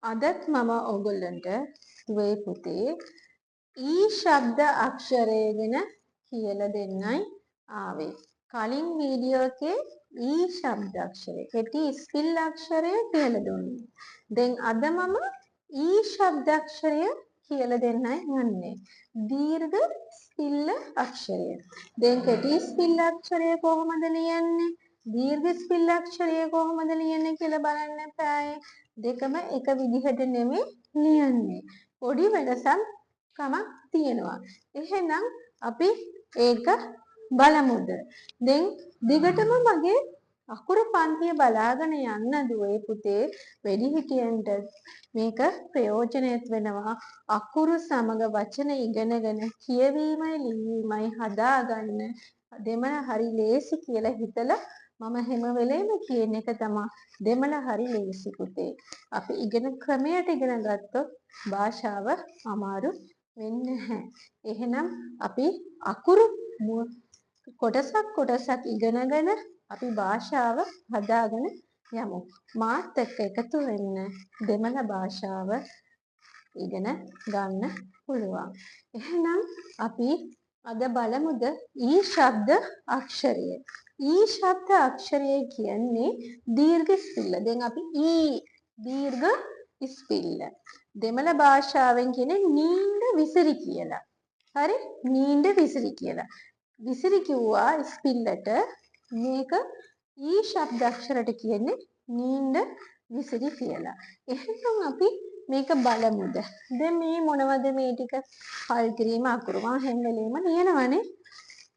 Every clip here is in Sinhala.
අදත් මම ඔයගොල්ලන්ට දුවේ පුතේ ඊ ශබ්ද අක්ෂරය ගැන කියලා දෙන්නයි ආවේ. කලින් වීඩියෝ එකේ ඊ ශබ්ද අක්ෂරය, කෙටි ස්පිල් අක්ෂරය කියලා දුන්නේ. දැන් අද මම ඊ ශබ්ද අක්ෂරය කියලා දෙන්නයි යන්නේ. දීර්ඝ ස්පිල්ල අක්ෂරය. දැන් කෙටි ස්පිල් අක්ෂරය කොහොමද ලියන්නේ? දීර්ඝ ස්පිල් අක්ෂරය කොහොමද ලියන්නේ කියලා බලන්න එපායි. දෙකම එක විදිහට නෙමෙයි ලියන්නේ. පොඩි වෙනසක් කමක් තියෙනවා. එහෙනම් අපි ඒක බලමුද? දැන් දිගටම මගේ අකුරු පන්තිය බලාගෙන යන්න දුවේ පුතේ, වැඩිහිටියන්ට මේක ප්‍රයෝජනවත් වෙනවා. අකුරු සමග වචන ඉගෙනගෙන කියවීමයි ලිවීමයි හදාගන්න දෙමළ හරි ලේසි කියලා හිතලා මම හැම වෙලේම කියන එක තමා, දෙමළ හරි ලේසි පුතේ. අපි ඉගෙන ක්‍රමයට ඉගෙන ගත්තොත් භාෂාව අමාරු වෙන්නේ නැහැ. එහෙනම් අපි අකුරු කොටසක් කොටසක් ඉගෙනගෙන අපි භාෂාව හදාගෙන යමු. මාත් එක්ක එකතු වෙන්න දෙමළ භාෂාව ඉගෙන ගන්න පුළුවන්. එහෙනම් අපි අද බලමුද ඊ ශබ්ද අක්ෂරය. ඊ ශබ්ද අක්ෂරය කියන්නේ දීර්ඝ ස්පිල්ල. දැන් අපි ඊ දීර්ඝ ස්පිල්ල. දෙමළ භාෂාවෙන් කියන්නේ නීන්ද විසිරි කියලා. හරි? නීන්ද විසිරි කියලා. විසිරි කිව්වා ස්පිල්ලට. මේක ඊ ශබ්ද අක්ෂරට කියන්නේ නීන්ද විසිරි කියලා. එහෙනම් අපි මේක බලමුද? දැන් මේ මොනවද මේ ටික? හල් කිරීම අකුරු. මම හැම වෙලේම ලියනවනේ.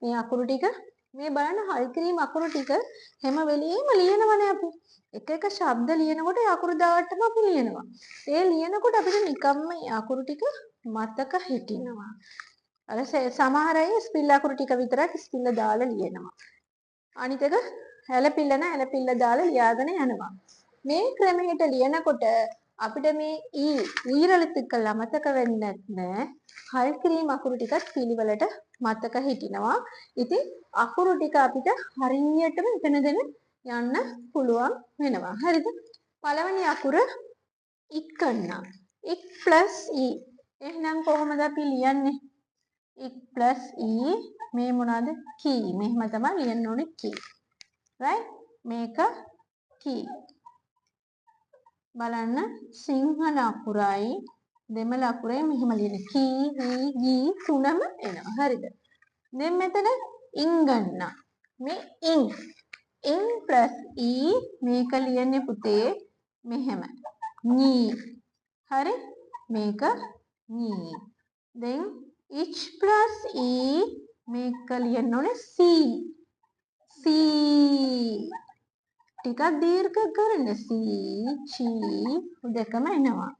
මේ අකුරු ටික මේ බලන්න, හල් කිරීම අකුරු ටික හැම වෙලේම ලියනවනේ අපි. එක එක ශබ්ද ලියනකොට ඒ අකුරු දාටම අපි ලියනවා. ඒ ලියනකොට අපිට නිකම්ම ඒ අකුරු ටික මතක හිටිනවා. අර සමහර අය ස්පිල් අකුරු ටික විතරක් ස්පිල්ල දාලා ලියනවා. අනිත් එක ඇලපිල්ල න ඇලපිල්ල දාලා ලියාගෙන යනවා. මේ ක්‍රමයට ලියනකොට අපිට මේ ඊ ඊරලිත මතක වෙන්නේ නෑ. හල් කිරීම අකුරු ටිකත් පිළිවෙලට මතක හිටිනවා. ඉතින් අකුරු ටික අපිට හරියටම ඉගෙනගෙන යන්න පුළුවන් වෙනවා. හරිද? පළවෙනි අකුර ඉක්කන්න. ඉක් ප්ලස් ඊ. එහෙනම් කොහොමද අපි ලියන්නේ? ඉක් ප්ලස් ඊ මේ මොනවාද? කී. මෙහෙම තමයි ලියන්න ඕනේ කී. රයිට්? මේක කී. බලන්න, සිංහල අකුරයි දෙමළ අකුරයි මෙහෙම ලියන. කී, හී, ගී තුනම එනවා. හරිද? දැන් මෙතන ඉංගන්න. මේ ඉං. ඉං ප්ලස් ඊ මේක ලියන්නේ පුතේ මෙහෙම. නී. හරි? මේක නී. දැන් ඉච් ප්ලස් ඊ මේක ලියන්න ඕනේ සී. සී. ටිකක් දීර්ඝ කරන්න. සී, චී දෙකම එනවා.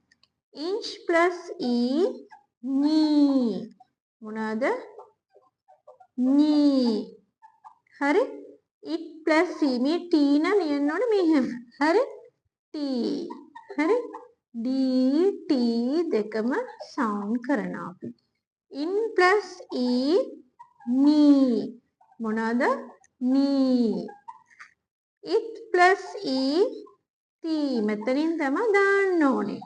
ඉන්ච් ප්ලස් ඊ නී. මොනවාද? නී. හරි? It plus C මේ ටී නම් ලියන්න ඕනේ මෙහෙම. හරි? ටී. හරි? ඩී ටී දෙකම සවුන්ඩ් කරනවා අපි. ඉන් ප්ලස් ඊ නී. මොනවාද? නී. ඉත් ප්ලස් ඊ තී. මෙතනින් තමයි දාන්න ඕනේ.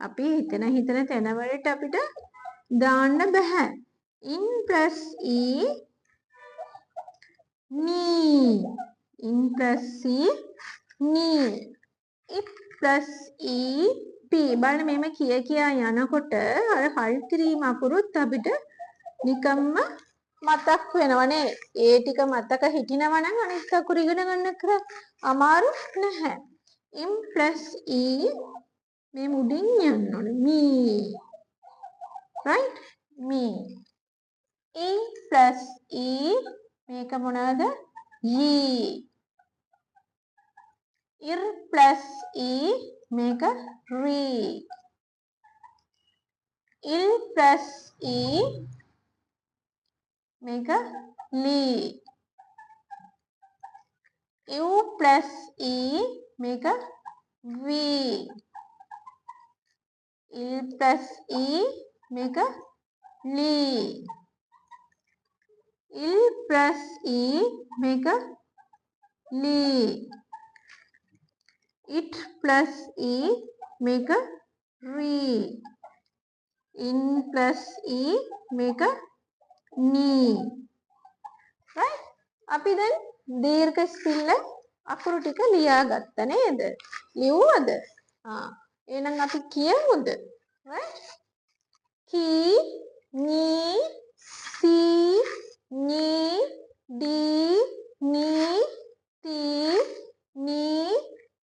අපි හිතන හිතන තැනවලට අපිට දාන්න බෑ. ඉන් ප්ලස් ඊ නී. ඉන් ප්ලස් සී නී. ඉත් ප්ලස් ඊ පී. බලන්න, මෙහෙම කිය කියා යනකොට අර හල් කිරීම අකුරුත් අපිට නිකම්ම මතක් වෙනවනේ. ඒ ටික මතක හිටිනවා නම් අනිත් අකුරු ඉගෙන ගන්න අමාරු නැහැ. ඉම් ප්ලස් ඊ මේ මුඩින් යන්න ඕනේ. මී. රයිට්? මී. ඊ ප්ලස් ඊ මේක මොනවාද? ඊ. ඉර් ප්ලස් ඊ මේක රී. ඉල් ප්ලස් ඊ මේක ලී. ඉව් ප්ලස් ඊ මේක වී. ඉල් ප්ලස් ඊ මේක ලී. ඉල් ප්ලස් ඊ මේක ලී. It plus ඊ මේක රී. ඉන් ප්ලස් ඊ මේක නී. Right? අපි දැන් දීර්ඝ ස්පිල්ල අකුරු ටික ලියාගත්තා නේද? ලිව්වද? ආ, එහෙනම් අපි කියමුද? Right? කී, නී, සී, නී, ඩී, නී, තී, නී,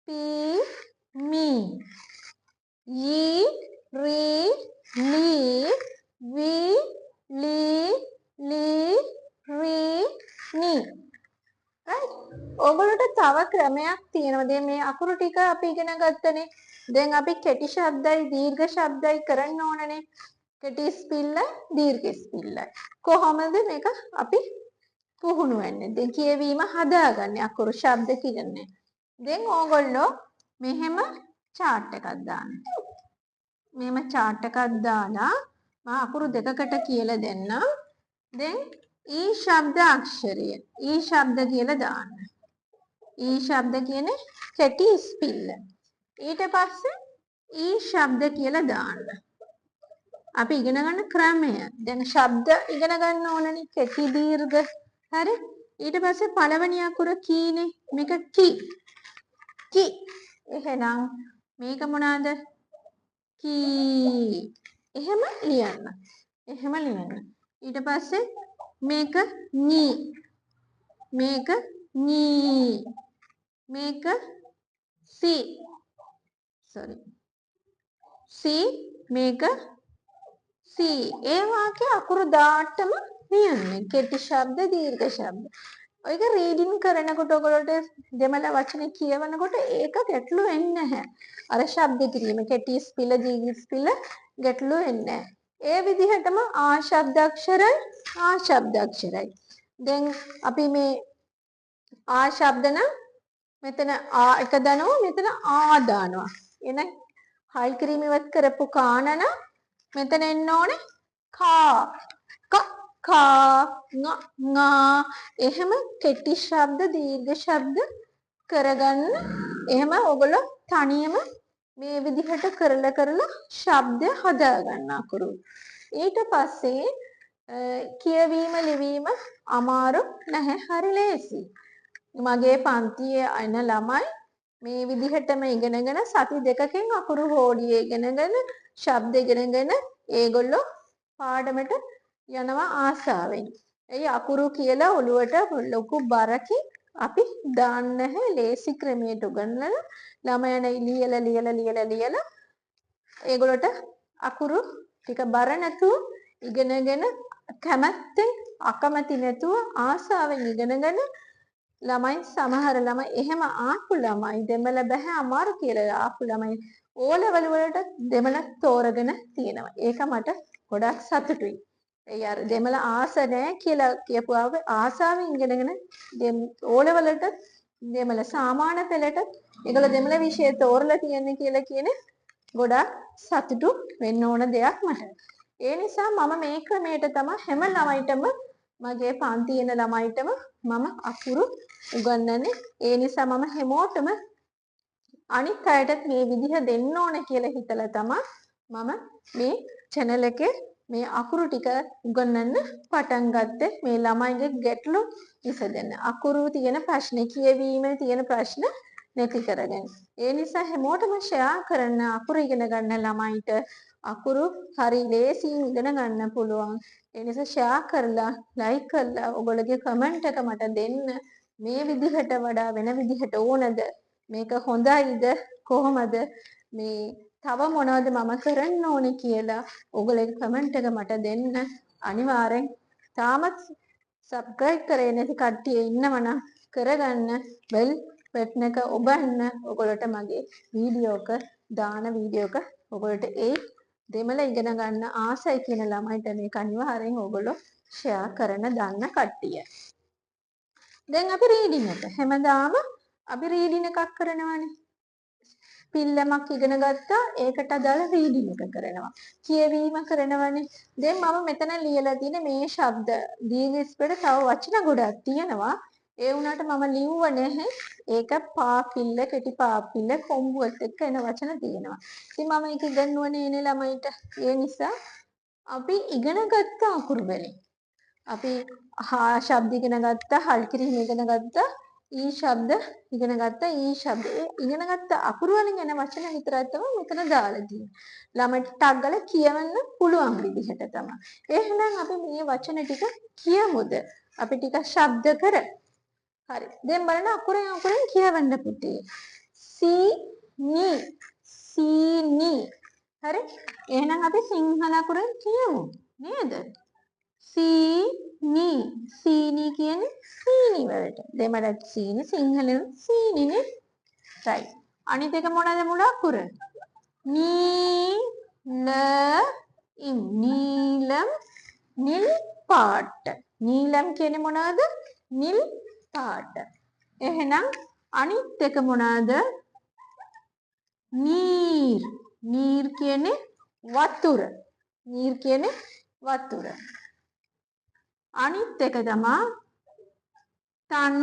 පී, මී. ඊ, රී, ලී, වී, ලී, ලී, රී, නී. Right? ඔයගොල්ලන්ට තව ක්‍රමයක් තියෙනවා. දැන් මේ අකුරු ටික අපි ඉගෙන ගත්තනේ. දැන් අපි කෙටි ශබ්දයි දීර්ඝ ශබ්දයි කරන්න ඕනනේ. කෙටි ස්පිල්ලයි දීර්ඝ ස්පිල්ලයි. කොහොමද මේක අපි පුහුණු වෙන්නේ? දැන් කියවීම හදාගන්නේ අකුරු ශබ්ද කියන්නේ. දැන් ඕගොල්ලෝ මෙහෙම චාට් එකක් දාන්න. මෙහෙම චාට් එකක් දාලා මම අකුරු දෙකකට කියලා දෙන්නම්. දැන් ඊ ශබ්ද අක්ෂරය ඊ ශබ්ද කියලා දාන්න. ඊ ශබ්ද කියන්නේ කෙටි ස්පිල්ල. ඊට පස්සේ ඊ ශබ්ද කියලා දාන්න. අපි ඉගෙන ගන්න ක්‍රමය. දැන් ශබ්ද ඉගෙන ගන්න ඕනනේ කෙටි දීර්ඝ. හරි? ඊට පස්සේ පළවෙනි අකුර කීනේ. මේක කි. කි. එහෙනම් මේක මොනවාද? කී. එහෙම ලියන්න. එහෙම ලියන්න. ඊට පස්සේ මේක නී. මේක නී. මේක සි. සෝරි. සි මේක සී. ඒ වාක්‍ය අකුරු දාටම ලියන්නේ. කෙටි ශබ්ද දීර්ඝ ශබ්ද. ඔයක රීඩින් කරනකොට ඔයගොල්ලන්ට දෙමළ වචන කියවනකොට ඒක ගැටලු වෙන්නේ නැහැ. අර ශබ්ද කිරීම කෙටි ස්පිල දීර්ඝ ස්පිල ගැටලු වෙන්නේ නැහැ. ඒ විදිහටම ආ ශබ්ද අක්ෂරයි ආ ශබ්ද අක්ෂරයි. දැන් අපි මේ ආ ශබ්ද නම් මෙතන ආ එක දානවා, මෙතන ආ දානවා. එහෙනම් හයි කිරීම ඉවත් කරපු කාන නම් මෙතන එන්න ඕනේ කා. ක, කා, ං, ඟා. එහෙම කෙටි ශබ්ද දීර්ඝ ශබ්ද කරගන්න. එහෙම ඔයගොල්ලෝ තනියම මේ විදිහට කරලා කරලා ශබ්ද හදාගන්න අකුරු. ඊට පස්සේ කියවීම ලිවීම අමාරු නැහැ, හරි ලේසි. මගේ පන්තියේ එන ළමයි මේ විදිහටම ඉගෙනගෙන සති දෙකකින් අකුරු හෝඩිය ඉගෙනගෙන ශබ්ද ඉගෙනගෙන ඒගොල්ලෝ පාඩමට යනවා ආසාවෙන්. ඒ අකුරු කියලා ඔළුවට ලොකු බරකින් අපි දාන්න නැහැ. ලේසි ක්‍රමයට උගන්වලා ළමයන් ලියලා ලියලා ලියලා ලියලා ඒගොල්ලොට අකුරු ටික බර නැතුව ඉගෙනගෙන කැමැත්තෙන් අකමැති නැතුව ආසාවෙන් ඉගෙනගෙන ළමයි, සමහර ළමයි එහෙම ආපු ළමයි දෙමළ බෑ අමාරු කියලා ආපු ළමයි ඕ ලෙවල් වලට දෙමළ තෝරගෙන තියෙනවා. ඒක මට ගොඩක් සතුටුයි. ඒ අර දෙමළ ආස නෑ කියලා කියපුවාම ආසාවෙන් ඉගෙනගෙන ඕ ලෙවල් වලට දෙමළ සාමාන්‍ය පෙළට ඒගොල්ලෝ දෙමළ විෂය තෝරලා තියෙන්නේ කියලා කියන ගොඩක් සතුටු වෙන්න ඕන දෙයක් මට. ඒ නිසා මම මේ ක්‍රමයට තමයි හැම ළමයිටම මගේ පන්ති එන ළමයිටම මම අකුරු උගන්වන්නේ. ඒ නිසා මම හැමෝටම අනිත් අයටත් මේ විදිහ දෙන්න ඕන කියලා හිතලා තමයි මම මේ channel එකේ මේ අකුරු ටික උගන්වන්න පටන් ගත්තේ. මේ ළමයිගේ ගැටලු විසඳන්න. අකුරු තියෙන ප්‍රශ්න, කියවීමේ තියෙන ප්‍රශ්න නැති කරගන්න. ඒ නිසා හැමෝටම ෂෙයා කරන්න අකුරු ඉගෙන ගන්න ළමයිට අකුරු හරි ලේසියෙන් ඉගෙන ගන්න පුළුවන්. ඒ නිසා ෂෙයා කරලා ලයික් කරලා ඔයගොල්ලෝගේ කමෙන්ට් එක මට දෙන්න. මේ විදිහට වඩා වෙන විදිහට ඕනද? මේක හොඳයිද? කොහොමද? මේ තව මොනවද මම කරන්න ඕනේ කියලා ඔයගොල්ලෝගේ කමෙන්ට් එක මට දෙන්න. අනිවාර්යෙන් තාමත් සබ්ස්ක්‍රයිබ් කරේ නැති කට්ටිය ඉන්නවනම් කරගන්න, බෙල් බටන් එක ඔබන්න. ඔයගොල්ලෝට මගේ වීඩියෝ එක දාන වීඩියෝ එක ඔයගොල්ලෝට ඒ දෙමළ ඉගෙන ගන්න ආසයි කියන ළමයිට මේක අනිවාර්යෙන් ඔයගොල්ලෝ ෂෙයා කරන දන්න කට්ටිය. දැන් අපි රීඩින් එක හැමදාම අපි රීඩින් එකක් කරනවානේ. පිල්ලමක් ඉගෙන ගත්තා, ඒකට අදාළ රීඩින් එක කරනවා. කියවීම කරනවානේ. දැන් මම මෙතන ලියලා තියෙන මේ ශබ්ද දීර්ඝ ස්පෙඩ තව වචන ගොඩක් තියෙනවා. ඒ වුණාට මම ලිව්ව නැහැ. ඒක පාපිල්ල, කෙටි පාපිල්ල, කොම්බුවත් එක්ක එන වචන තියෙනවා. ඉතින් මම ඒක ඉගෙනුවනේ නේ ළමයිට. ඒ නිසා අපි ඉගෙන ගත්ත අකුරු වලින් අපි හා ශබ්ද ඉගෙන ගත්තා, හල් කිරීම ඉගෙන ගත්තා, ඊ ශබ්ද ඉගෙන ගත්තා, ඊ ශබ්ද. ඒ ඉගෙන ගත්ත අකුරු වලින් එන වචන විතරයි තමයි මෙතන දාලා තියෙන්නේ. ළමයිට ටක් ගාලා කියවන්න පුළුවන් විදිහට තමයි. එහෙනම් අපි මේ වචන ටික කියමුද? අපි ටික ශබ්ද කර. හරි. දැන් බලන්න අකුරෙන් අකුරෙන් කියවන්න පුතේ. සී නි, සීනි. හරි? එහෙනම් අපි සිංහල අකුරෙන් කියමු නේද? සීනි, සීනි කියන්නේ සීනි වලට. දෙමළ සීනි, සිංහලෙන් සීනිනේ. රයිට්. අනිත් එක මොනවාද මුල අකුර? නී ල ඉම්, නීලම්, නිල් පාට. නීලම් කියන්නේ මොනවාද? නිල් පාට. එහෙනම් අනිත් එක මොනවාද? නීර්. නීර් කියන්නේ වතුර. නීර් කියන්නේ වතුර. අනිත් එක තමා තන්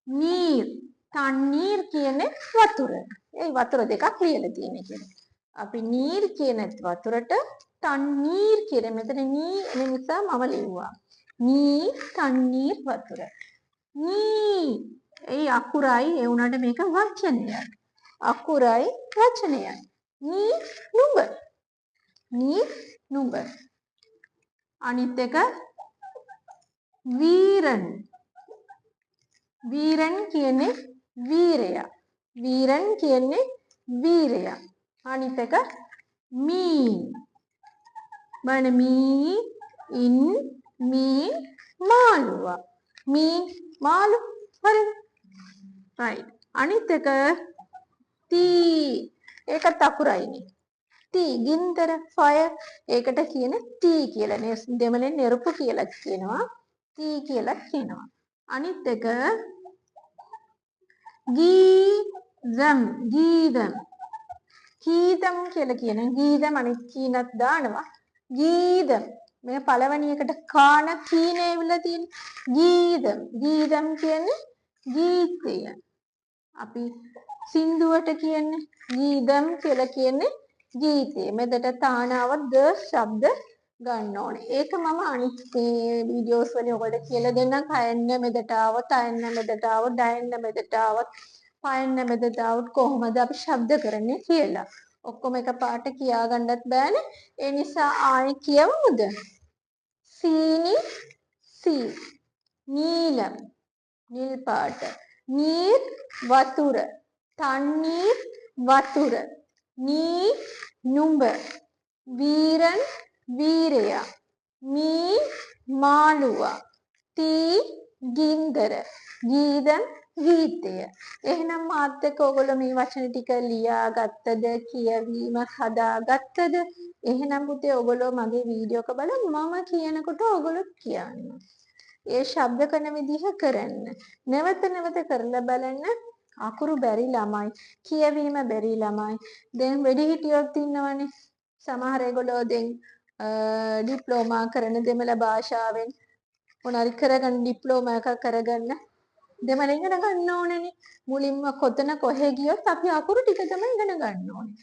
නීර්. තන්නීර් කියන්නේ වතුර. ඒ වතුර දෙකක් ලියලා තියෙන කියලා. අපි නීර් කියන වතුරට තන්නීර් කියන මෙතන නී එන නිසා මම ලිව්වා. නී තන්නීර් වතුර. නී ඒ අකුරයි, ඒ වුණාට මේක වචනයක්. අකුරයි වචනයයි. නී නුඹ. නී නුඹ. අනිත් එක වීරන්. වීරන් කියන්නේ වීරයා. වීරන් කියන්නේ වීරයා. අනිත් එක මීන්. බලන්න මී ඉන් මීන් මාළුවා. මීන් මාළු. හරිද? රයිට්. අනිත් එක තී. ඒකත් අකුරයිනේ. තී ගින්දර ෆයර්. ඒකට කියන තී කියලා නේ. දෙමළෙන් නෙරුපු කියලා කියනවා. තී කියලා කියනවා. අනිත් එක ගීදම්. ගීදම්. කීදම් කියලා කියන ගීදම් අනිත් කීනක් දානවා. ගීදම්. මේ පළවෙනි එකට කාන කීනේ විලා තියෙන්නේ. ගීදම්. ගීදම් කියන්නේ ගීතය. අපි සින්දුවට කියන්නේ ගීදම් කියලා කියන්නේ ගීතය. මෙතට තානාව ද ශබ්ද ගන්න ඕනේ. ඒක මම අනිත් මේ වීඩියෝස් වලින් ඔයාලට කියලා දෙන්නම්. කයන්න මෙතට ආවොත්, අයන්න මෙතට ආවොත්, ඩයන්න මෙතට ආවොත්, පයන්න මෙතට ආවොත් කොහොමද අපි ශබ්ද කරන්නේ කියලා. ඔක්කොම එක පාට කියා ගන්නත් බෑනේ. ඒ නිසා ආයෙ කියවමුද? සීනි සී, නීලම් නිල් පාට, නීර් වතුර, තන්නීර් වතුර, නී නුඹ, වීරන් වීරයා, මී මාළුවා, තී ගින්දර, ගීදම් ගීතය. එහෙනම් මාත් එක්ක ඔයගොල්ලෝ මේ වචන ටික ලියාගත්තද, කියවීමක් හදාගත්තද? එහෙනම් පුතේ ඔයගොල්ලෝ මගේ වීඩියෝ එක බලලා මම කියනකොට ඔයගොල්ලෝ කියන්න. ඒ ශබ්ද කරන විදිහ කරන්න. නැවත නැවත කරලා බලන්න. අකුරු බැරි ළමයි, කියවීම බැරි ළමයි, දැන් වැඩිහිටියොත් ඉන්නවනේ. සමහර ඒගොල්ලෝ දැන් ඩිප්ලෝමා කරන දෙමළ භාෂාවෙන් මොනාරි කරගන්න, ඩිප්ලෝමා එකක් කරගන්න දෙමළ ඉගෙන ගන්න ඕනේනේ. මුලින්ම කොතන කොහෙ ගියොත් අපි අකුරු ටික තමයි ඉගෙන ගන්න ඕනේ.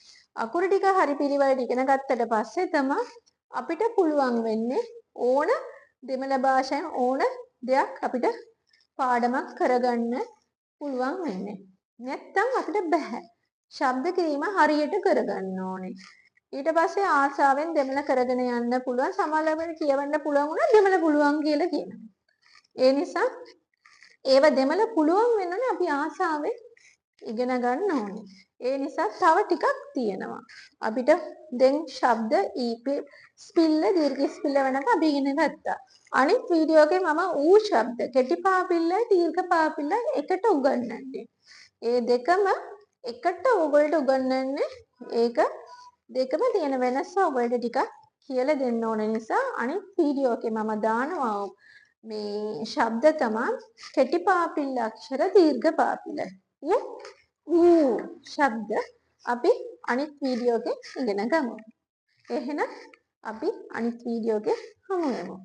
අකුරු ටික හරි පිළිවෙලට ඉගෙන ගත්තට පස්සේ තමයි අපිට පුළුවන් වෙන්නේ ඕන දෙමළ භාෂාවෙන් ඕන දෙයක් අපිට පාඩමක් කරගන්න පුළුවන් වෙන්නේ. නැත්තම් අපිට බැහැ. ශබ්ද කිරීම හරියට කරගන්න ඕනේ. ඊට පස්සේ ආසාවෙන් දෙමළ කරගෙන යන්න පුළුවන්. සමහරවෙලාවට කියවන්න පුළුවන් වුණා දෙමළ පුළුවන් කියලා කියනවා. ඒ නිසා ඒව දෙමළ පුළුවන් වෙන්න ඕනේ අපි ආසාවෙන් ඉගෙන ගන්න ඕනේ. ඒ නිසා තව ටිකක් තියෙනවා. අපිට දැන් ශබ්ද ස්පිල්ල දීර්ඝ ස්පිල්ල වෙනකම් අපි ඉගෙන ගත්තා. අනිත් වීඩියෝ එකේ මම ඌ ශබ්ද කෙටි පාපිල්ලයි දීර්ඝ පාපිල්ලයි එකට උගන්වන්නේ. ඒ දෙකම එකට ඕගොල්ලන්ට උගන්වන්නේ. ඒක දෙකම තියෙන වෙනස ඔයගොල්ලන්ට ටිකක් කියලා දෙන්න ඕන නිසා අනිත් වීඩියෝ එකේ මම දානවා මේ ශබ්ද තමයි කෙටි පාපිල්ල අක්ෂර දීර්ඝ පාපිල්ල. ඌ ඌ ශබ්ද අපි අනිත් වීඩියෝ එකේ ඉගෙන ගමු. එහෙනම් අපි අනිත් වීඩියෝ එකේ හමු වෙමු.